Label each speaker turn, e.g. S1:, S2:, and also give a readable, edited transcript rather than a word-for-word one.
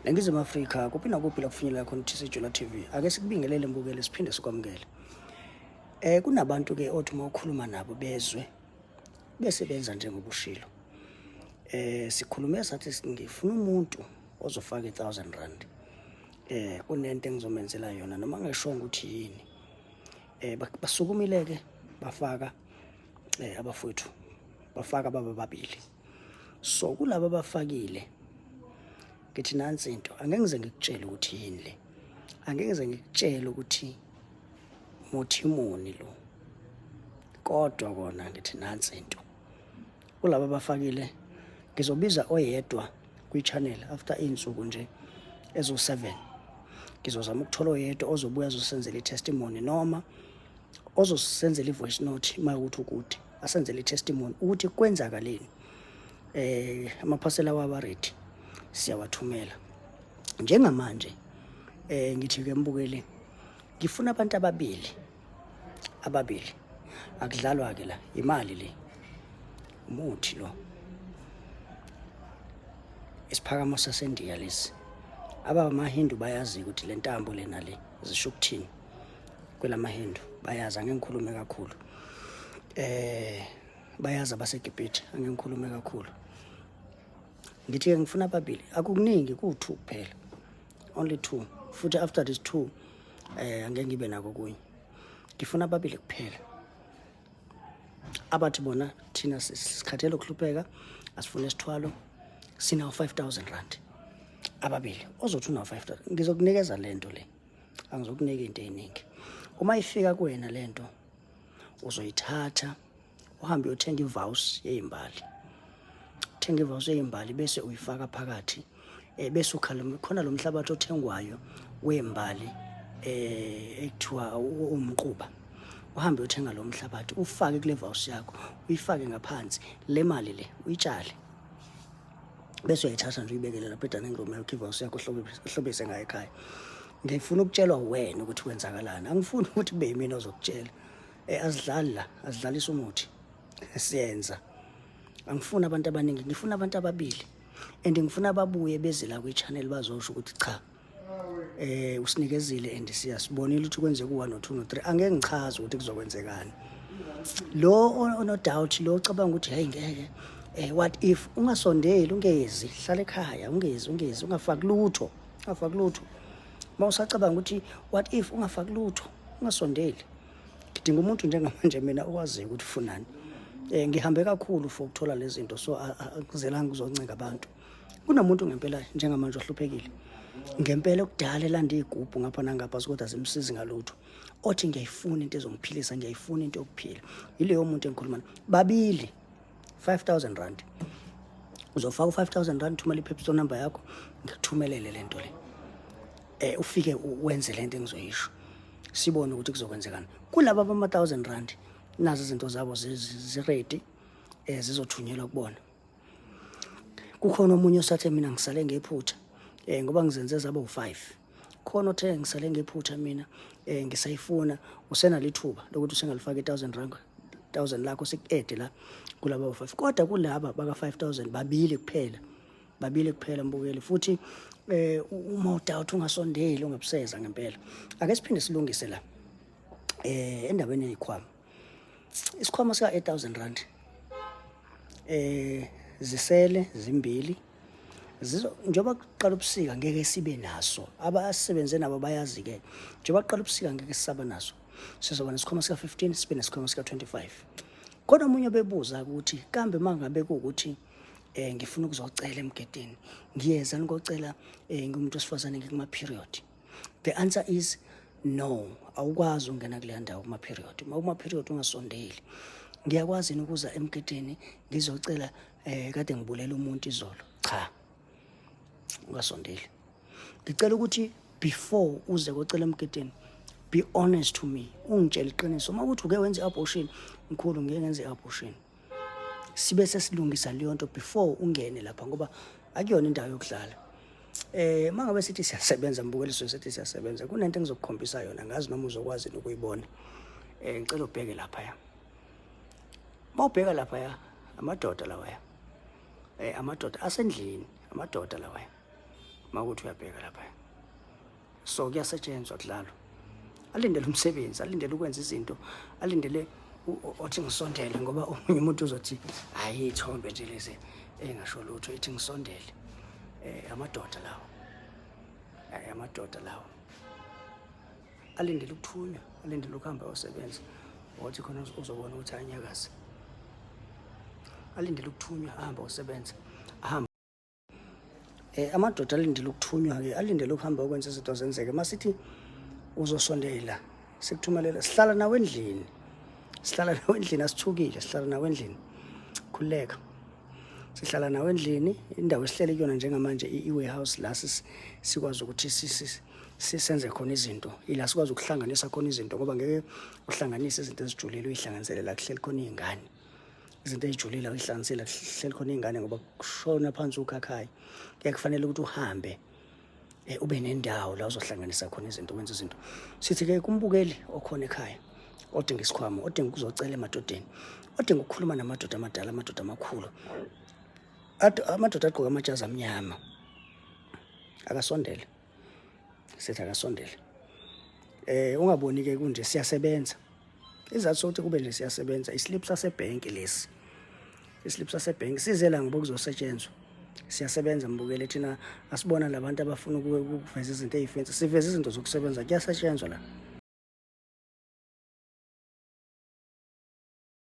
S1: Ningizimu Afrika, kuphi nakuphi la kufinyelela khona uTC Jola TV. Ake sikubingelele mbukele, siphinde sikwamukele. Kunabantu ke othi uma ukhuluma nabo bezwe bese benza njengobushilo. Sikhulume sathi ngifuna umuntu ozofaka i1000 rand. Kunento engizomenzela yona noma ngishongo ukuthi yini. Basukumile ke bafaka abafowethu, bafaka baba babili. So kulabo abafakile ngithi nansi into, angeke ngize ngikutshele ukuthi yini le, angeke ngize ngikutshele ukuthi muthi muni lo, kodwa kona ngithi nansi into. Kulabo abafakile ngizobiza oyedwa kwi-channel after iy'nsuku nje ezo-7. Ngizozama ukuthola oyedwa ozobuya azosenzela i-testimony noma ozosenzela i-voice note, uma ukuthi ukude asenzele i-testimony ukuthi kwenzakaleni. Amaphasela wabo ready, siyawathumela njengamanje. Ngithi ke mbukeli, ngifuna abantu ababili, ababili, akudlalwa ke la, imali le, umuthi lo, isiphakamo saseNdiya lesi. AbamaHindu bayazi ukuthi le ntambo lena le zisho ukuthini kwelamaHindu, bayazi, angeke ngikhulume kakhulu. Bayazi abaseGibhithe, angeke ngikhulume kakhulu. Ngithi ke ngifuna ababili, akukuningi, ku-2 kuphela, only 2, futhi after this 2 angeke ngibe nako kunye. Ngifuna ababili kuphela abathi bona thina sikhathele ukuhlupheka, asifune isithwalo, sinawo 5000 rand. Ababili ozothi unawo 5000, ngizokunikeza lento le, angizokunika into eziningi. Uma ifika kuwena lento uzoyithatha uhambe uyothenga ivase yezimbali, uthenga ivase yezimbali bese uyifaka phakathi, bese ukhala khona lo mhlabathi othengwayo wembali ekuthiwa umquba. Uhambe uyothenga lo mhlabathi, ufake kule vase yakho, uyifake ngaphansi le mali le, uyitshale, bese uyayithatha nje uyibekele lapha e-dining room yakho ivase yakho, uhlobise ngayo ekhaya. Ngifuna ukutshelwa wena ukuthi kwenzakalani, angifuni ukuthi kube yimina ozokutshela. Azidlali la, azidlalisa umuthi, siyenza. Angifuni abantu abaningi, ngifuna abantu ababili, and ngifuna babuye beze la kwi-channel bazosho ukuthi cha, usinikezile and siyasibonile ukuthi kwenzeka u1 no 2 no 3. Angeke ngichaze ukuthi kuzokwenzekani. Lo ono doubt, lo ocabanga ukuthi hey ngeke, what if, ungasondeli, ungezi, hlala ekhaya, ungezi, ungezi, ungafaki lutho, ungafaki lutho. Mawusacabanga ukuthi what if, ungafaki lutho, ungasondeli. Ngidinga umuntu njengamanje mina owaziyo ukuthi ufunani. Ngihambe kakhulu for ukuthola lezi zinto, so akuzelanga ukuzoncenga abantu. Kunomuntu ngempela njengamanje ohluphekile ngempela, okudala elanda iy'gubhu ngapha nangapha kodwa zimsizi ngalutho, othi ngiyayifuna into ezongiphilisa, ngiyayifuna into yokuphila. Yileyo muntu engikhuluma naye. Babili, 5000 rand, uzofaka u-5000 rand, thumela i-Pepstone number yakho, ngikuthumelele le nto le. Ufike wenze lento engizoyisho, sibone ukuthi kuzokwenzekani. Kulaba bama-1000 rand, nazi izinto zabo zi-ready, zizothunyelwa kubona. Kukhona omunye osathe mina ngisale ngephutha, ngoba ngizenze zaba u5. Khona othe ngisale ngephutha mina, ngisayifuna, usenalo ithuba lokuthi usengalifaka i1000 rand, 1000 lakho, siku-add la kulaba u5. Kodwa kulaba baka 5000 babili kuphela, babili kuphela mbukeli. Futhi uma udoubt ungasondeli, ungabuseza ngempela. Ake siphinde silungise la endaweni yezikhwama. Isikhwama sika 8000 rand zisele zimbili, zizo njengoba kuqala ubusika ngeke sibe naso. Abasebenze nabo bayazi ke, njengoba kuqala ubusika ngeke sisaba naso. Sizoba nesikhwama sika 15, sibe nesikhwama sika 25. Kodwa omunye bebuza ukuthi kambe mangabe kuukuthi ngifuna ukuzocela emgedeni, ngiyeza nikocela, ngumuntu wesifazane, ngikuma period? The answer is no, awukwazi ukungena kuleya ndawo kuma period. Uma kuma period ungasondeli. Ngiyakwazi yini ukuza emgedeni ngizocela, kade ngibulela umuntu izolo? Cha, ungasondeli. Ngicela ukuthi before uze kocela emgedeni, be honest to me, ungitshele iqiniso. Uma ukuthi uke wenze i-abortion, mkhulu ngeke ngenze i-abortion, sibe sesilungisa leyo nto before ungene lapha, ngoba akuyona indawo yokudlala. Mangabe sithi siyasebenza mbukeliso, sithi siyasebenza, kunento engizokukhombisa yona, ngazi noma uzokwazi ukuyibona. Ngicela ubheke lapha ya. Mawubheka lapha ya, amadoda lawa ya. Amadoda asendlini, amadoda lawa ya. Mawukuthi uyabheka lapha, so kuyasetshenzwa, kudlalwa. Alindele umsebenzi, alindele ukwenza izinto, alindele othi ngisondele, ngoba omunye umuntu uzothi, "Hayi, ithombe nje lezi engasho lutho." Ithi ngisondele. Amadoda lawo, hayi, amadoda lawo alindele ukuthunywa, alindele ukuhamba ayosebenza. Wathi khona uzobona ukuthi anyakaze, alindele ukuthunywa, ahambe ayosebenza, ahambe. Amadoda alindele ukuthunywa-ke, alindele ukuhamba ukwenza izinto zenzeke. Masithi uzosondela, sikuthumelela. Sihlala nawe endlini, sihlala nawe endlini, asithukile, sihlala nawe endlini, khululeka, sihlala nawe endlini. Indawo esihlele kuyona njengamanje i-warehouse, la sikwazi ukuthi sisenze khona izinto, ila sikwazi ukuhlanganisa khona izinto, ngoba ngeke uhlanganise izinto ezijulile uyihlanganisele la kuhleli khona iy'ngane. Izinto ey'julile uyihlanganisele kuhleli khona iy'ngane, ngoba kushona phansi ukhakhayi. Kuye kufanele ukuthi uhambe ube nendawo la uzohlanganisa khona izinto, wenza izinto. Sithi-ke kumbukeli okhona ekhaya odinga isikhwama, odinga ukuzocela emadodeni, odinga ukukhuluma namadoda amadala, amadoda amakhulu, amadoda agqoke amajazi amnyama, akasondele. Sithi akasondele. Ungaboni ke kunje, siyasebenza. Izathu sokuthi kube nje siyasebenza, islip sasebhenki lesi, islip sasebhenki size la ngoba kuzosetshenzwa. Siyasebenza, mbukele. Thina asibona labantu abafuna ukuveza izinto ey'fancy, siveza izinto zokusebenza. Kuyasetshenzwa la.